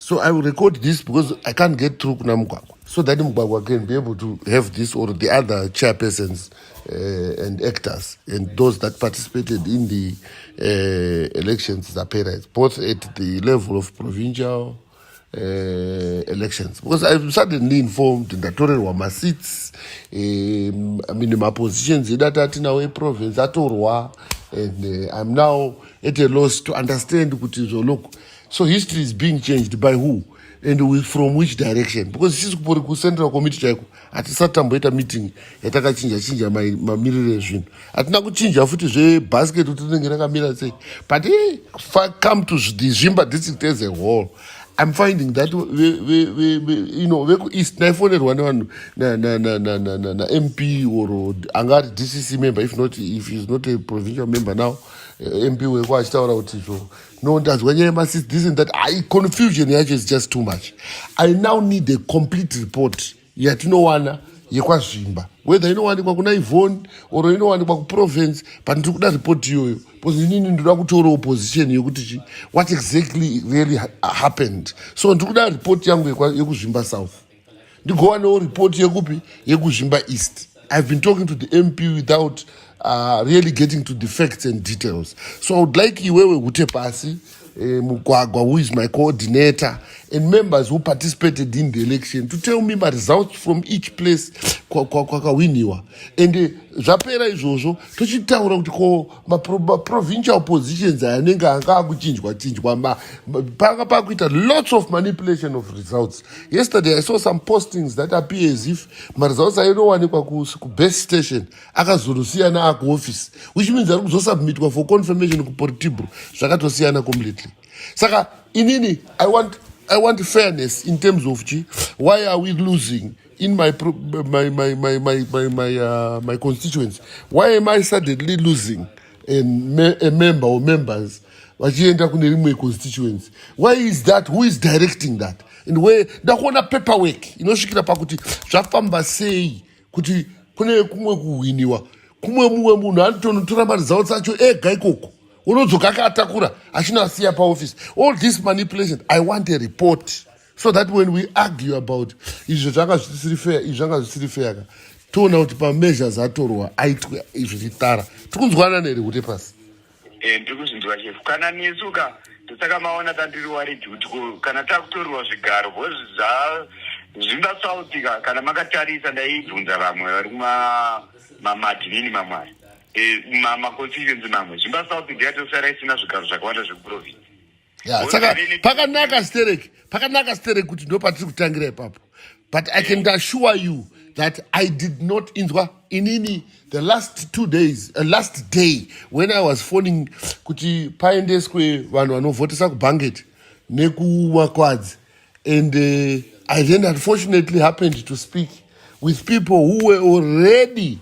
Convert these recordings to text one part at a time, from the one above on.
So I will record this because I can't get through kuna Mugwagwa, so that Mugwagwa can be able to have this or the other chairpersons and actors and those that participated in the elections zapera, both at the level of provincial elections, because I'm suddenly informed ndatorerwa maseats, I mean, mapositions edu atatinawo eprovince atorwa, and I'm now at a loss to understand kuti zvo, look, so history is being changed by who and from which direction? Because isisi kupori kucentral committee chaiko hatisati tamboita meeting yatakachinja chinja mamiriro ezvinhu. Hatina kuchinja futi zvebasket kuti rinenge rakamira sei. But come to the Zvimba District as a whole, I'm finding that vekueast ndaifonerwa nevanhu naMP or anga ari DCC member, if not, if he's not a provincial member now, MP weko achitaura kuti zvo, no, ndanzwa nyaya yemaseats, this and that. I confusion yacho is just too much. I now need a complete report yatinowana yekwaZvimba, whether inowanikwa kuna Ivon or inowanikwa kuprovince, but ndiri kuda report iyoyo because inini ndoda kutorawo position yekuti chi what exactly really happened. So ndiri kuda report yangu yekuZvimba South, ndigowanewo report yekupi, yekuZvimba East. I've been talking to the MP without really getting to the facts and details. So I would like iwewe ute pasi, Mugwagwa, who is my coordinator, and members who participated in the election to tell me my results from each place kwakawiniwa. And zvapera izvozvo, tochitaura kuti ko maprovincial positions aya anenge anga akuchinjwa chinjwa, panga pakuita lots of manipulation of results. Yesterday I saw some postings that appear as if maresults ainowanikwa kubase station akazorosiyana akuoffice, which means ari kuzosubmitwa for confirmation kupolitburo zvakatosiyana completely. Saka inini I want fairness in terms of chi why are we losing in my pro, my my my my my my, my constituents? Why am I suddenly losing a member or members vachienda kune rimwe constituency? Why is that? Who is directing that and where? Ndakuona paperwork inosvikira pakuti zvafamba sei kuti kune kumwe kuhwiniwa, kumwe mumwe munhu anotonotora maresults acho ega ikoko, unodzoka akaatakura achinasiya paoffice. All this manipulation, I want a report so that when we argue about izvo zvanga zvisiri fair, izvi zvanga zvisiri fair ka, toona kuti pameasures atorwa aitwe izvo chitara. Tikunzwanana here kuti pasi? Ndiri kuzvinzwa, chef. Kana nesu ka, ndosaka maona tandiri worried kuti kana takutorerwa zvigaro, because zvaZvimba South ka, kana makatarisa, ndaibvunza vamwe vari kumamadhimini mamwe aya, maconstituency mamwe, Zvimba South ndiyatosara isina zvigaro zvakawanda zvekuprovince. Ya, saka pakanaka stereki, pakanaka stereki kuti ndo patiri kutangira ipapo. But I can assure you that I did not inzwa inini the last 2 days, last day when I was phoning kuti paendeswe vanhu vanovhotesa kuBanket nekuMakwadzi, and I then unfortunately happened to speak with people who were already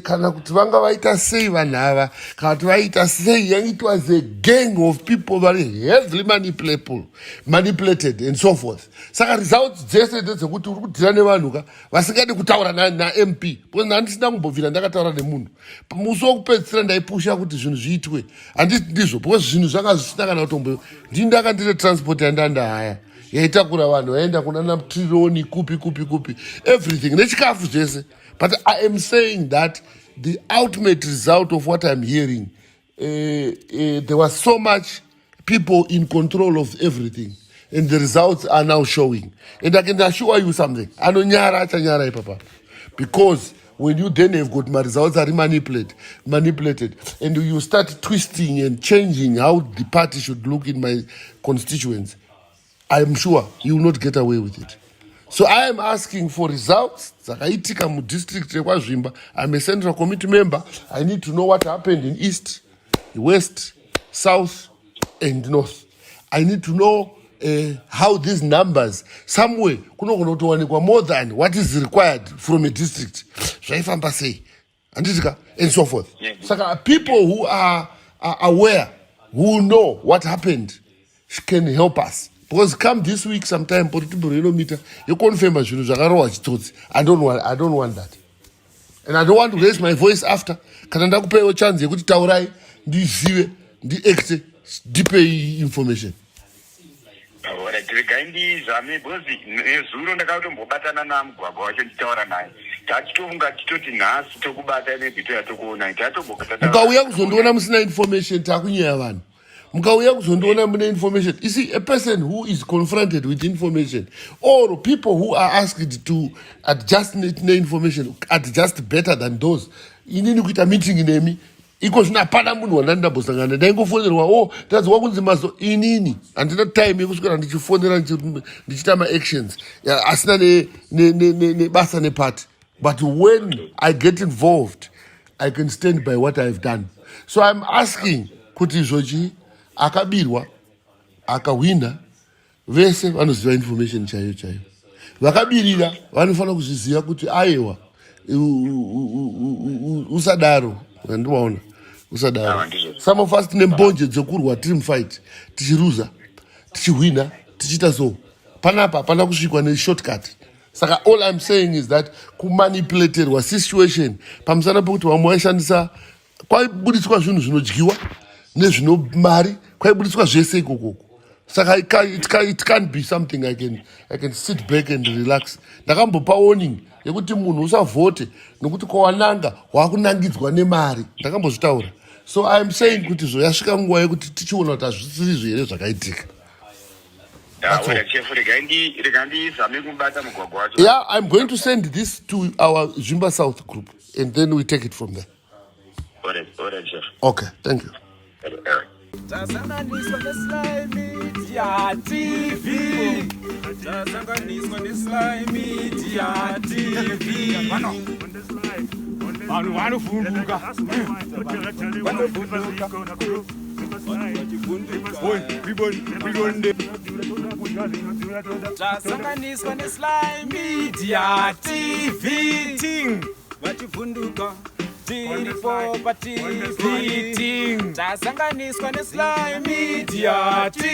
kana kuti vanga vaita sei vanhu ava, kana kuti vaita sei. It was a gang of people very heavily manipulated and so forth. Saka results dzese ndedzekuti uri kudhira nevanhu ka vasingadi kutaura naMP, because handisina kumbobvira ndakataura nemunhu. Musi wokupedzisira ndaipusha kuti zvinhu zviitwe, handiti ndizvo? Because zvinhu zvanga zvisina kana kutombo. Ndini ndanga ndine transport yandandahaya yaitakura vanhu vaenda kunana Trironi, kupi kupi kupi, everything nechikafu zvese. But I am saying that the ultimate result of what I'm hearing, there was so much people in control of everything, and the results are now showing. And I can assure you something, anonyara achanyara ipapa, because when you then have got my results are manipulated and you start twisting and changing how the party should look in my constituents, I'm sure you will not get away with it. So I am asking for results dzakaitika mudistrict rekwaZvimba. I'm a central committee member. I need to know what happened in east, west, south and north. I need to know how these numbers, somewhere kunogona kutowanikwa more than what is required from a district. Zvaifamba sei, handitika, and so forth. Saka people who are aware, who know what happened, can help us, because come this week sometime politburo inomita yoconfirma zvinhu zvakarohwa chitsotsi. I don't want that, and I don't want to raise my voice after kana ndakupaiwo chance yekuti taurai ndizive ndiacte. Ndipei information. Alright, regai ndizame because nezuro ndakatombobatana namugwagwa wacho ndichitaura naye. Tachitofunga titoti nhasi tokubata, maybe toya tokuonai. Mukauya kuzondiona musina information, takunyeya vanhu. Mukauya kuzondiona mune information, you see, a person who is confronted with information or people who are asked to adjust neinformation adjust better than those. Inini kuita meeting nemi iko zvino, hapana munhu wandandambosangana. Ndaingofonerwa, o oh, tadzwa kunzi mazo. Inini handina time yekuswera ndichifonera, ndichiita maactions asina nebasa nepati. But when I get involved, I can stand by what I've done. So I'm asking kuti izvochi akabirwa, akahwina, vese vanoziva information chaiyo chaiyo. Vakabirira vanofanira kuzviziva kuti aiwa, usadaro. Andiwaona, usadaro. Some of us tine mbonje dzekurwa, tiri mufight, tichiruza, tichihwina, tichiita. So panapa hapana kusvikwa neshortcut. Saka all I'm saying is that kumanipuleterwa situation pamusana pekuti vamwe vaishandisa, kwaibudiswa zvinhu zvinodyiwa nezvino mari, kwaibudiswa zvese ikokoko. Saka it can't be something I can sit back and relax. Ndakambopa warning yekuti munhu usavhote nokuti kwawananga wakunangidzwa nemari. Ndakambozvitaura. So I am saying kuti zvoyasvika nguva yekuti tichiona kuti hazvisirizvo here zvakaitika. Rega ndizame kubata mugwagwa wacho. Yeah, I'm going to send this to our Zvimba South group and then we take it from there. Alright, chef. Okay, thank you. Alright. Tasanganiswa neSly Media TV. Tasanganiswa neSly Media TV. Vanhu vanovhunduka, vanovhunduka. Oi, tasanganiswa neSly Media TV ting, vachivhunduka tiripo paTV ting. Tasanganiswa neSly Media TV.